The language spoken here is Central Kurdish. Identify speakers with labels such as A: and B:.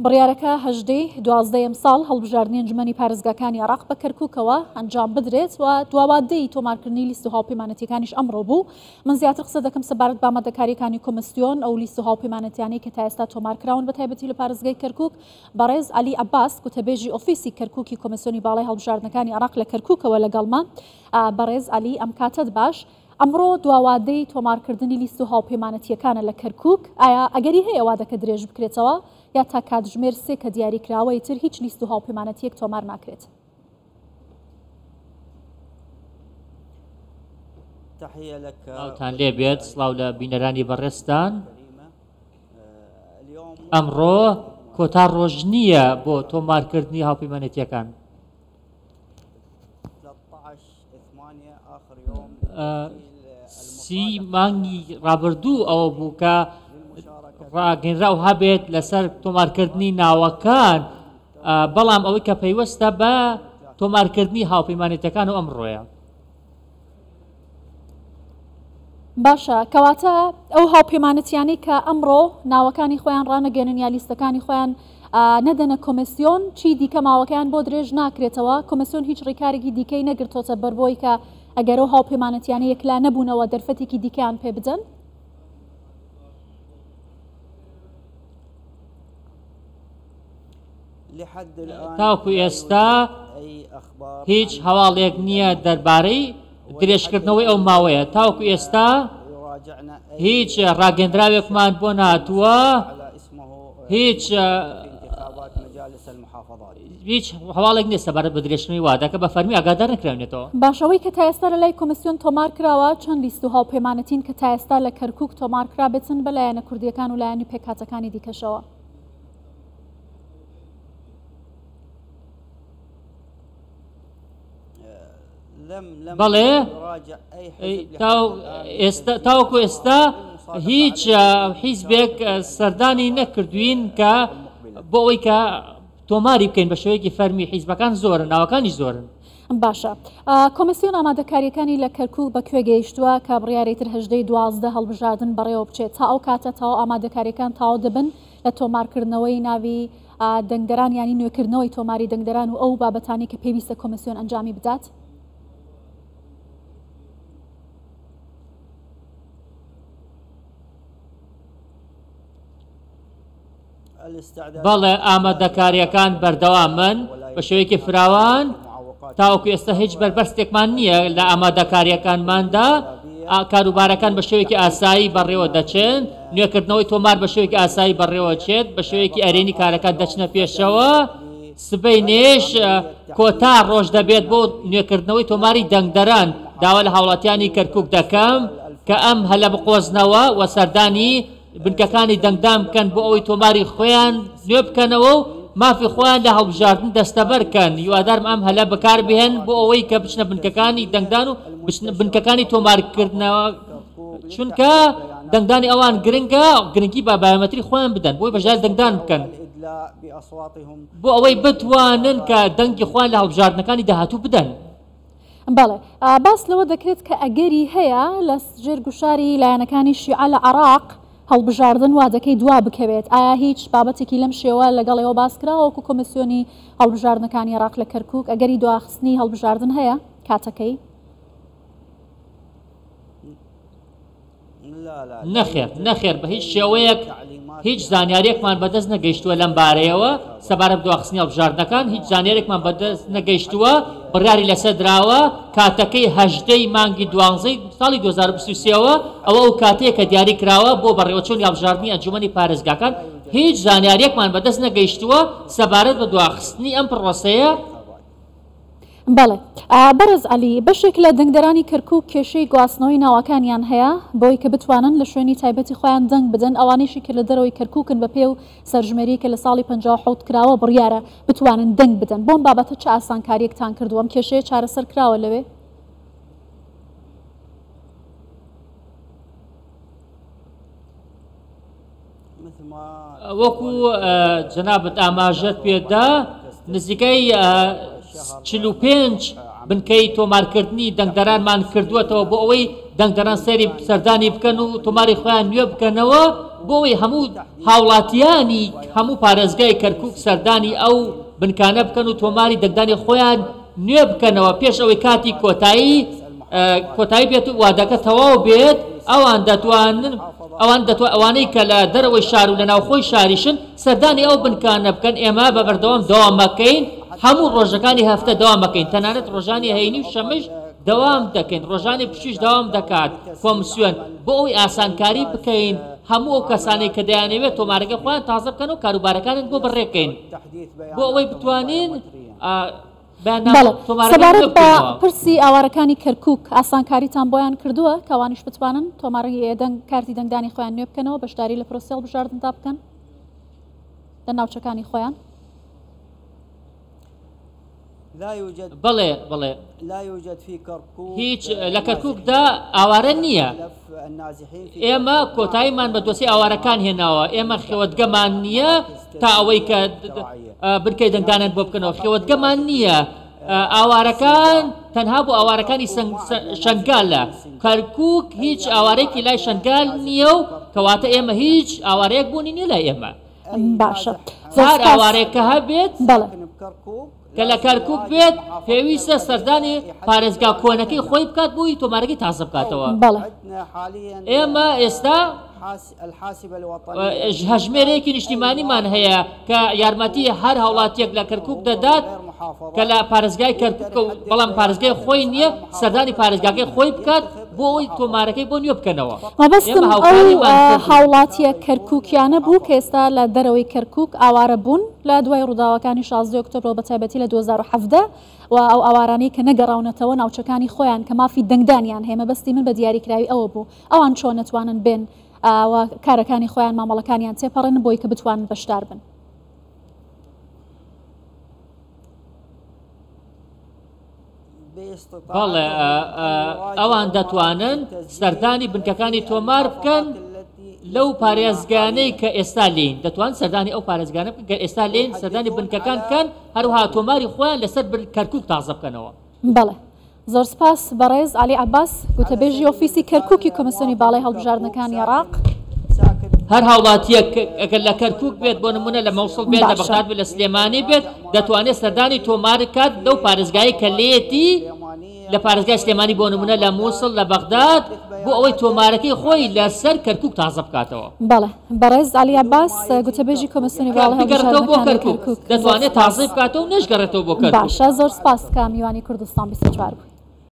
A: بڕیارەکە هەژدەی دوازدەی ئەمساڵ هەڵبژاردنی ئەنجومەنی پارێزگاکانی عێراق بە کەرکوکەوە ئەنجام بدرێت و دواوادەی تۆمارکردنی لیست و هاوپەیمانەتیەکانیش ئەمڕۆ بوو. من زیاتر قسە دەکەم سەبارەت بە ئامادەکارییەکانی کۆمسیۆن، ئەو لیست و هاوپەیمانەتیانەی کە تا ئێستا تۆمار کراون بە تایبەتی لە پارێزگای کەرکوک. بەڕێز عەلی عەباس گوتەبێژی ئۆفیسی کەرکوکی کۆمسیۆنی باڵای هەڵبژاردنەکانی عێراق لە کەرکوکەوە لەگەڵمە. بەڕێز عەلی ئەم کاتەت باش. ئەمڕۆ دواوادەی تۆمارکردنی لیست و هاوپەیمانەتییەکانە لە کەرکوک، ئایا ئەگەری هەیە وادەکە درێژ بکرێتەوە یا تا کاتژمێر سێ کە دیاری کراوە ئیتر هیچ لیست و هاوپەیمانەتییەک تۆمار ناکرێت؟
B: سڵاوتان لێبێت، سڵاو لە بینەرانی بەڕێزتان. ئەمڕۆ کۆتا ڕۆژ نییە بۆ تۆمارکردنی هاوپەیمانێتییەکان. سی مانگی ڕابردوو ئەوە بوو کە ڕاگەنراو هەبێت لەسەر تۆمارکردنی ناوەکان بەڵام ئەوەی کە پەیوەستە بە تۆمارکردنی هاوپەیمانێتەکان و ئەمڕۆیە.
A: باشە کەواتە ئەو هاوپەیمانەتیانەی کە ئەمڕۆ ناوەکانی خۆیان ڕانەگەێنن یا لیستەکانی خۆیان نەدەنە کۆمسیۆن چی دیکە ماوەکەیان بۆ درێژ ناکرێتەوە کۆمسیۆن هیچ ڕیکارێکی دیکەی نەگرتۆتە بەربۆی کە ئەگەر ئەو هاوپەیمانەتیانە یەکلا نەبوونەوە دەرفەتێکی دیکەیان پێ بدەن؟
B: تاوەکو ئێستا هیچ هەواڵێک نییە دەربارەی درێژکردنەوەی ئەو ماوەیە تاوەکو ئێستا هیچ ڕاگەندراوێکمان بۆ ناتووە هیچ هیچ هەواڵێک نییە سەبارەت بە درێژکردنەوەی وادەکە بە فەرمی ئاگادار نەکراوینەتەوە.
A: باشە ئەوەی کە تا ئێستا لە لای کۆمیسیۆن تۆمار کراوە چەند لیست و هاوپەیمانەتین کە تا ئێستا لە کەرکوک تۆمار کرابێتن بە لایەنە کوردییەکان و لایەنی پێکهاتەکانی دیکەشەوە؟
B: بەڵێ تاوەکو ئێستا هیچ حیزبێک سەردانی نەکردوین کە بۆ ئەوەی کە تۆماری بکەین بە شێوەیەکی فەرمی حیزبەکان زۆرن ناوەکانی زۆرن.
A: باشە کۆمیسیۆن ئامادەکاریەکانی لە کەرکوک بە کوێ گەیشتووە کە بڕیارەی تر هەژدەی 12 هەڵبژاردن بەڕێوە بچێت تا ئەو کاتە تەواو ئامادەکاریەکان تەواو دەبن لە تۆمارکردنەوەی ناوی دەنگدەران یانی نوێکردنەوەی تۆماری دەنگدەران و ئەو بابەتانەی کە پێویستە کۆمیسیۆن ئەنجامی بدات؟
B: بەڵێ ئامادەکارییەکان بەردەوامن بە شێوەیەکی فراوان تاوەکو ئێستا هیچ بەربەستێکمان نییە لە ئامادەکارییەکانماندا کاروبارەکان بە شێوەیەکی ئاسایی بەڕێوە دەچن نوێکردنەوەی تۆمار بە شێوەیەکی ئاسایی بەڕێوە چێت بە شێوەیەکی ئەرێنی کارەکان دەچنە پێشەوە سبەینێش کۆتا ڕۆژ دەبێت بۆ نوێکردنەوەی تۆماری دەنگدەران داوا لە هاوڵاتیانی کەرکک دەکەم کە ئەم هەلە بقۆزنەوە و سەردانی بنکەکانی دەنگدان بکەن بۆ ئەوەی تۆماری خۆیان نوێ بکەنەوە و مافی خۆیان لە هەڵبژاردن دەستەبەر کەن، هیوادارم ئەم هەلە بەکار بهێن بۆ ئەوەی کە بچنە بنکەکانی دەنگدان و بچنە بنکەکانی تۆمارکردنەوە چونکە دەنگدانی ئەوان گرنگە گرنگی بە بایۆمەتری خۆیان بدەن بۆی بەشداری دەنگدان بکەن بۆ ئەوەی بتوانن کە دەنگی خۆیان لە هەڵبژاردنەکانی داهاتوو بدەن.
A: بەڵێ باس لەوە دەکرێت کە ئەگەری هەیە لە ژێر گوشاری لایەنەکانی شیعە لە عێراق هەڵبژاردن وادەکەی دوا بکەوێت، ئایا هیچ بابەتێکی لەم شێوە لەگەڵ ئێوە باس کراوە وەکو کۆمیسیۆنی هەڵبژاردنەکانی عێراق لە کەرکوک ئەگەری دواخستنی هەڵبژاردن هەیە کاتەکەی؟
B: نەخێر نەخێر بە هیچ شێوەیەک هیچ زانیاریەکمان بەدەست نەگەیشتووە لەم بارەیەوە سەبارەت بە دواخستنی هەڵبژاردنەکان هیچ زانیارێکمان بەدەست نەگەیشتووە بڕیاری لەسەر دراوە کاتەکەی هەژدەی مانگی دوانزەی ساڵی 2023ەوە ئەوە ئەو کاتەیە کە دیاری کراوە بۆ بەڕێوەچوونی هەڵبژاردنی ئەنجومەنی پارێزگاکان هیچ زانیاریەکمان بەدەست نەگەیشتووە سەبارەت بە دواخستنی ئەم پڕۆسەیە.
A: بەڵێ بەڕێز عەلی، بەشێک لە دەنگدەرانی کەرکوک کێشەی گواستنەوەی ناوەکانیان هەیە بەوەی کە بتوانن لە شوێنی تایبەتی خۆیان دەنگ بدەن، ئەوانەیشی کە لە دەرەوەی کەرکوکن بە پێ و سەرژمێریی کە لە ساڵی 57 کراوە بڕیارە بتوانن دەنگ بدەن، بۆ ئەم بابەتە چ ئاسانکارییەکتان کردووە؟ ئەم کێشەیە چارەسەر کراوە لەوێ؟
B: وەکو جەنابت ئاماژەت پێدا نزیکەی 45 بنکەی تۆمارکردنی دەنگدەرانمان کردووەتەوە بۆ ئەوەی دەنگدەران سەری سەردانی بکەن و تۆماری خۆیان نوێ بکەنەوە بۆ ئەوەی هەموو هاوڵاتیانی هەموو پارێزگای کەرکوک سەردانی ئەو بنکانە بکەن و تۆماری دەنگدانی خۆیان نوێ بکەنەوە پێش ئەوەی کاتی کۆتایی کۆتایی بێت و وادەکە تەواو بێت ئەوان دەتوانن ئەوان دەتوان ئەوانەی کە لە دەرەوەی شار و لە ناوخۆی شاریشن سەردانی ئەو بنکانە بکەن ئێمە بە بەردەوام دەوامەکەین هەموو ڕۆژەکانی هەفتە دەوامەکەین تەنانەت ڕۆژانی هەینی و شەمش دەوام دەکەین ڕۆژانی پشووش دەوام دەکات کۆمسیۆن بۆ ئەوەی ئاسانکاری بکەین هەموو ئەو کەسانەی کە دەیانەوێت تۆمارەکەی خۆیان تازە بکەن و کاروبارەکانیان بۆ بەڕێکەین بۆ ئەوەی بتوانین
A: بەڵێ سەبارەت بە پرسی ئاوارەکانی کەرکوک ئاسانکاریتان بۆیان کردووە کە ئەوانیش بتوانن تۆماری دەنگ کارتی دەنگدانی خۆیان نوێ بکەنەوە بەشداری لە پرۆسەی هەڵبژاردندا بکەن لە ناوچەکانی خۆیان؟
B: بەڵێ بەڵێ هیچ لە کەرکوکدا ئاوارە نییە ئێمە کۆتاییمان بە دۆسی ئاوارەکان هێناوە ئێمە خێوەتگەمان نییە تا ئەوەی کە بنکەی دەنگدانیان بۆ بکەنەوە خێوەتگەمان نییە ئاوارەکان تەنها بۆ ئاوارەکانی شنگالە کەرکک هیچ ئاوارێکی لای شنگال نییە و کەواتە ئێمە هیچ ئاوارەیەک بوونی نییە لای ئێمە
A: باشە
B: هەر ئاوارێک کە هەبێت
A: بەڵێ
B: کە لە کەرکوک بێت پێویستە سەردانی پارێزگا کۆنەکەی خۆی بکات بۆی تۆمارەکەی تازە بکاتەوە.
A: بەڵێ.
B: ئێمە ئێستا هەژمێرێکی نیشتیمانیمان هەیە کە یارمەتی هەر هاوڵاتیەک لە کەرکوک دەدات کە لە پارێزگای کەرکوکە و بەڵام پارێزگای خۆی نییە سەردانی پارێزگاکەی خۆی بکات بۆ ئەوەی تۆمارەکەی بۆ نوێ بکەنەوە.
A: مەبەستم ئەو هاوڵاتیە کەرکوکیانە بوو کە ئێستا لە دەرەوەی کەرکوک ئاوارە بوون لە دوای ڕووداوەکانی 16 ئۆکتۆبرەوە بە تایبەتی لە 2017 و ئەو ئاوارانەی کە نەگەڕاونەتەوە ناوچەکانی خۆیان کە مافی دەنگدانیان هەیە مەبەستی من بە دیاریکراوی ئەوە بوو ئەوان چۆن ئەتوانن بێن و کارەکانی خۆیان مامەڵەکانیان تێپەڕێنن بۆی کە بتوانن بەشدار بن.
B: بەڵێ ئەوان دەتوانن سەردانی بنکەکانی تۆمار بکەن لەو پارێزگانەی کە ئێستا لین دەتوان سەردانی ئەو پارێزگانە بکەن کە ئێستا لین سەردانی بنکەکان بکەن هەروها تۆماری خۆیان لەسەر کەرکک تازە بکەنەوە.
A: بەڵێ زۆر سپاس بەڕێز عەلی عەباس گوتەبێژی ئۆفیسی کەرکوکی کۆمیسیۆنی باڵای هەڵبژاردنەکانی عێراق.
B: هەر هاوڵاتیەک ئەگەر لە کەرکوک بێت بۆ نمونە لە مەوسڵ بێت لە بەغداد بێت لە سلێمانی بێت دەتوانێت سەردانی تۆمار بکات لەو پارێزگایەی کە لێیەتی لە پارێزگای سلێمانی بۆ نمونە لە موسڵ لە بەغداد بۆ ئەوەی تۆمارەکەی خۆی لەسەر کەرکوک تازە بکاتەوە.
A: بەڵێ بەڕێز عەلی عەباس گوتەبێژی کۆمیسیۆنی باڵای
B: بگەڕێتەوە بۆ
A: هەڵبژاردنەکانی
B: کەرکوک
A: کەرکوک زۆر
B: دەتوانێت
A: سپاس.
B: تازەی بکاتەوە و نەشگەڕێتەوە بۆ کەرکوک.
A: باشە زۆر سپاس کە میوانی کوردستان 24 بوویت.